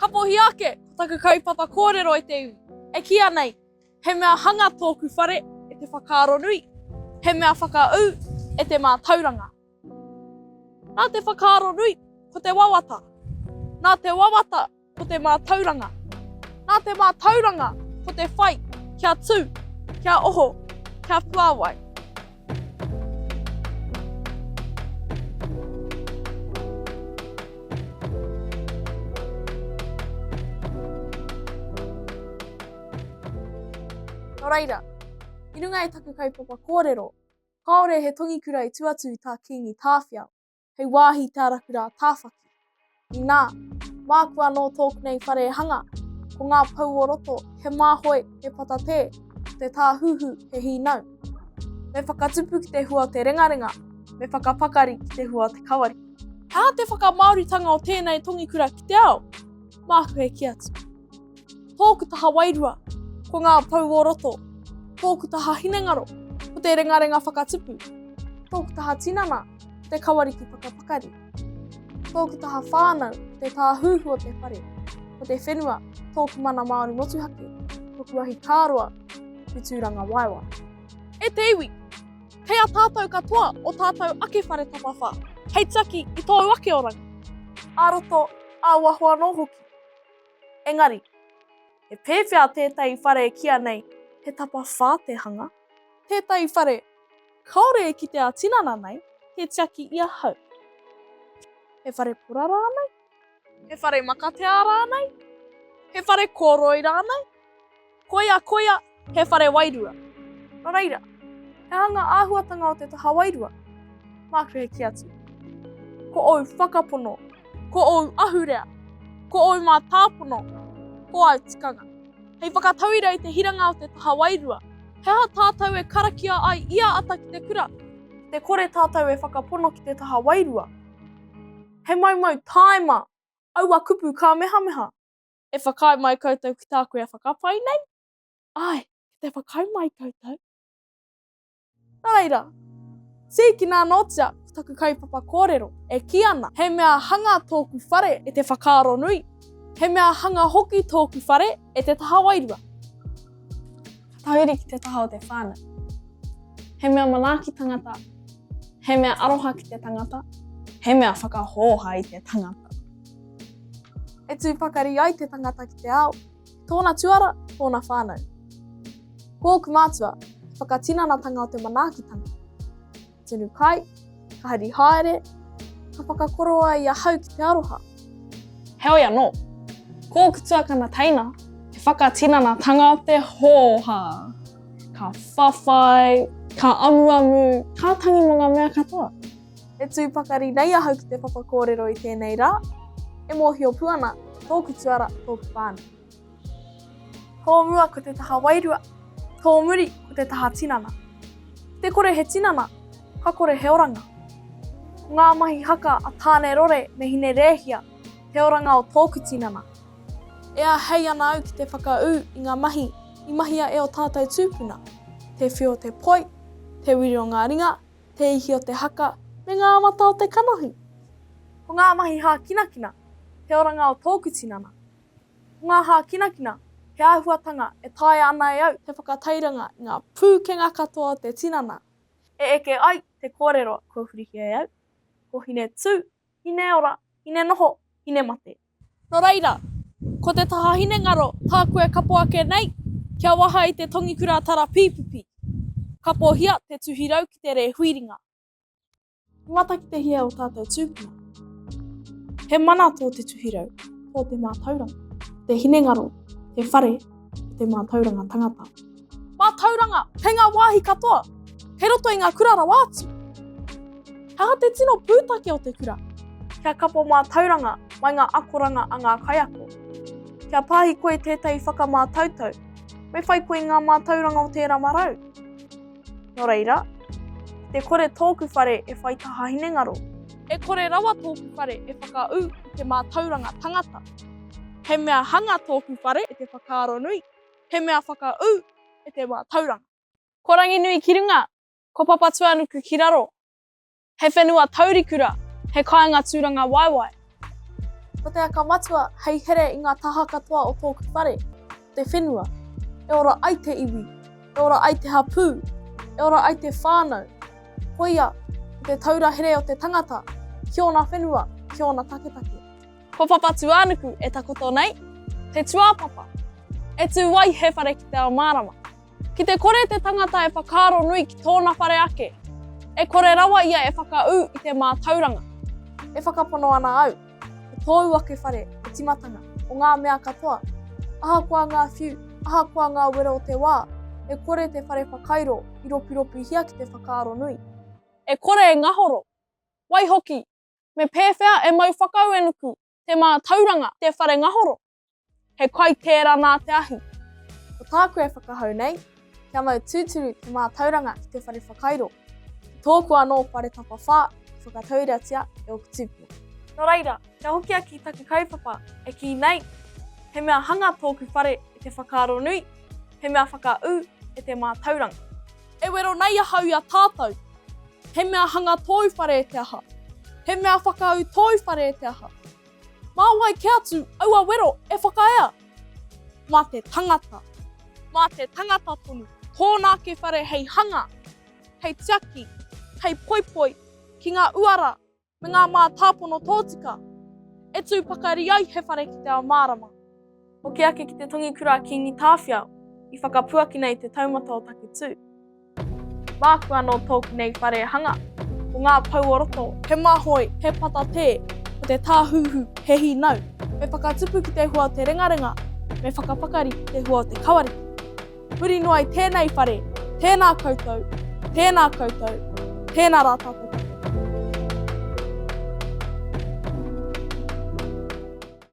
Kapohia ake ko taku kaupapa kōrero e te iwi, e kīia nei, he mea hanga tōku whare e te whakaaro nui, he mea whakaū e te mātauranga. Nā te whakaaro nui, ko te wawata. Nā te wawata, ko te mātauranga. Nā te mātauranga, ko te whai, kia tū, kia oho, kia puāwai. Nō reira, i runga i taku kaupapa kōrero, kāore he tongikura i tua atu i tā Kīngi Tāwhiao, hei wāhi te arakura a Tāwhaki. Inā, māku anō tōku nei whare e hanga, ko ngā pou o roto, he māhoe, he patatē, ko te tāhuhu, he hīnau. Me whakatupu ki te hua o te rengarenga, me whakapakari ki te hua o te kawari. He aha te whakamāoritanga o tēnei tongikura ki te ao? Māku e kī atu. Tōku taha wairua, ko ngā pou o roto. Tōku taha hinengaro, ko te rengarenga whakatupu. Tōku taha tinana, ko te kawariki whakapakari. Tōku taha whānau, ko te tāhuhu o te whare. Ko te whenua, tōku mana Māori motuhake, tōku ahi kāroa, tōku tūrangawaewae. E te iwi, kei a tātou katoa o tātou ake whare tapawhā, hei tiaki i tōu ake oranga. Ā-roto, ā-waho anō hoki. Engari, he pēwhea tētahi whare e kīa nei he tapawhā te hanga? Tētahi whare kāore e kite ā-tinana nei, he tiaki i ahau. He whare pora rānei? He whare makatea rānei? He whare kōroi rānei? Koia, koia, he whare wairua. Nō reira, he aha ngā āhuatanga o te taha wairua? Māku he kī atu. Ko ōu whakapono, ko ōu ahurea, ko ōu mātāpono, ko āu tikanga. Hei whakatauira i te hiranga o te taha wairua, he aha tātou e karakia ai ia ata ki te kura? Ki te kore tātou e whakapono ki te taha wairua, he maumau tāima aua kupu kāmehameha. E whakaae mai koutou ki tāku e whakapae nei? Āe, ki te whakaae mai koutou. Nā reira, tīkina anōtia ko taku kaupapa kōrero e kī ana, he mea hanga tōku whare e te whakaaro nui, he mea hanga hoki tōku whare e te taha wairua. Ka tahuri ki te taha o te whānau. He mea manaaki tangata, he mea aroha ki te tangata, he mea whakahōha i te tangata. E tū pakari ai te tangata ki te ao, ki tōna tuara, tōna whānau. Ko ōku mātua, te whakatinanatanga o te manaakitanga. Ka tunu kai, ka hari haere, ka whakakoroa i ahau ki te aroha. Heoi anō, ko ōku tuakana teina, te whakatinanatanga o te hōhā. Ka whawhai, ka amuamu, ka tangi mō ngā mea katoa. E tū pakari nei ahau ki te papa kōrero i tēnei rā, e mōhio pū ana tōku tuara, tōku whānau. Tō mua ko te taha wairua, tō muri ko te taha tinana. Ki te kore he tinana, ka kore he oranga. Ko ngā mahi haka a Tāne Rore me Hine Rēhia te oranga o tōku tinana. E āhei ana au ki te whakaū i ngā mahi i mahia e ō tātou tūpuna, te whio o te poi, te wiri o ngā ringa, te ihi o te haka, me ngā mata o te kanohi. Ko ngā mahi hākinakina, te oranga o tōku tinana. Ko ngā hākinakina, he āhuatanga e taea ana e au te whakatairanga i ngā pūkenga katoa o te tinana. E eke ai te kōrero kua hurihia e au, ko Hine tū, Hine ora, Hine noho, Hine mate. Nō reira, ko te taha hinengaro tāku e kapo ake nei, kia waha i te tongikura tarapīpipi. Kapohia te tuhirau ki te rēhuiringa. I mata ki te hia o tātou tūpuna. He mana tō te tuhirau, tō te mātauranga, te hinengaro, te whare, o te mātauranga tangata. Mātauranga, kei ngā wāhi katoa, kei roto i ngā kura rawa atu. He aha te tino pūtake o te kura? Kia kapo mātauranga mai ngā akoranga a ngā kaiako. Kia pāhi koe i tētahi whakamātautau, me whai koe i ngā mātauranga o tērā marau. Nō reira, ki te kore tōku whare e whai taha hinengaro, e kore rawa tōku whare e whakaū i te mātauranga tangata. He mea hanga tōku whare e te whakaaro nui, he mea whakaū e te mātauranga. Ko Ranginui ki runga, Ko Papatuanuku ki raro. He whenua taurikura, he kāinga tūrangawaewae. Ko te aka matua hei here i ngā taha katoa o tōku whare, ko te whenua. E ora ai te iwi, e ora ai te hapū, e ora ai te whānau. Koia, ko te taura here o te tangata, ki ōna whenua, ki ōna taketake. Ko Papatūānuku e takoto nei, te tūāpapa, e tū ai he whare ki te ao mārama. Ki te kore te tangata e whakaaro nui ki tōna whare ake, e kore rawa ia e whakaū i te mātauranga. E whakapono ana au, ko tōu ake whare te timatanga o ngā mea katoa. Ahakoa ngā whiu, ahakoa ngā wero o te wā, e kore te whare whakairo i ropiropihia ki te whakaaro nui. E kore e ngahoro. Waihoki, me pēwhea e mau whakauenuku te mātauranga te whare ngahoro? He kai tērā nā te ahi. Ko tāku e whakahau nei, kia mau tūturu te mātauranga ki te whare whakairo, ki tōku anō whare tapawhā i whakatauratia e ōku tūpuna. Nō reira, kia hokia ki taku kaupapa e kī nei, he mea hanga tōku whare e te whakaaro nui, he mea whakaū e te mātauranga. E wero nei ahau i a tātou, he mea hanga tōu whare e te aha? He mea whakaū tōu whare e te aha? Mā wai kē atu aua wero e whakaea? Mā te tangata. Mā te tangata tonu tōna ake whare hei hanga, hei tiaki, hei poipoi ki ngā uara me ngā mātāpono tōtika e tū pakari ai he whare ki te ao mārama. Hoki ake ki te tongikura a Kīngi Tāwhiao i whakapuakina i te taumata o taku tū. Māku anō tōku nei whare e hanga. Ko ngā pou o roto, he māhoi, he patatē, ko te tāhuhu, he hīnau. Me whakatupu ki te hua o te rengarenga, me whakapakari ki te hua o te kawariki. Huri noa i tēnei whare, tēnā koutou, tēnā koutou, tēnā rā tātou.